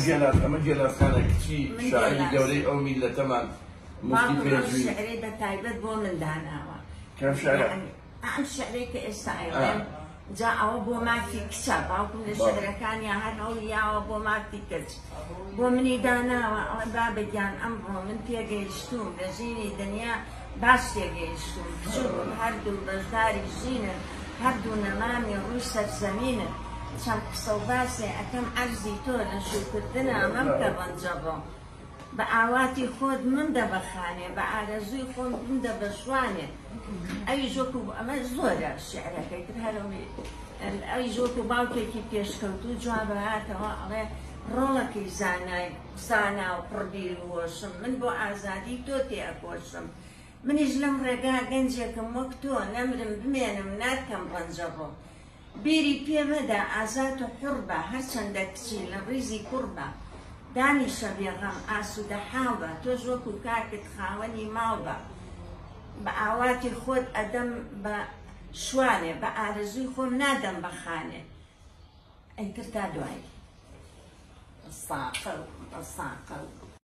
گێلاس ئەمە گێلاس خانە کچی من شاعیری گێلاس. گەورەی ئەو میللەتەمان موفتی باوکم ئەم پێنجوین. شعرەی بە تایبەت بۆ من داناوە. کام شعرە؟ یەعنی ئەم شعرەی کە ئێستا ئەیڵێم جا ئەوە بۆ مافی کچە باوکم لە بەڵێ. شعرەکانیا هەر هەوڵی یاوە بۆ مافی کچ بۆ منی داناوە ئەڵێ بابە گیان ئەمڕۆ من پێگەیشتووم لە ژینی دنیا باش تێگەیشتووم کچ و کوڕ هەردوو بەشداری ژینن هەردوو نەمامی ڕووی سەرزەمینن چەند قسە و باسێ ئەکەم عەرزی تۆ لە شووکردنا مەمکە ڕەنجەڕۆ بە ئاواتی خۆت ممدە بە خانێ بە ئارەزووی خۆم بمدە بە شوانێ ئەویش وەکو ئەمە زۆرە شیعرەکەی تر هەر ئەویش وەکو باوکێکی پێشکەوتوو جواب هاتەوە ئەڵێ ڕۆڵەکەی زانای زانا و پڕ بیر و هۆشم من بۆ ئازادی تۆ تێ ئەکۆشم منیش لەم ڕێگا گەنجێکم وەک تۆ نەمرم بمێنم ناتکەم ڕەنجەڕۆ بیری پێ مەدە ئازاد و حوڕ بە هەرچەندە کچی لە ڕیزی کوڕ بە دانیشە بێ غەم ئاسوودە حاڵ بە تۆش وەکو کاکت خاوەنی ماڵ بە بە ئاواتی خۆت ئەدەم بە شوانێ بە ئارەزووی خۆم نادەم بە خانێ ئیتر تا دوایی ساقە و ساقە و.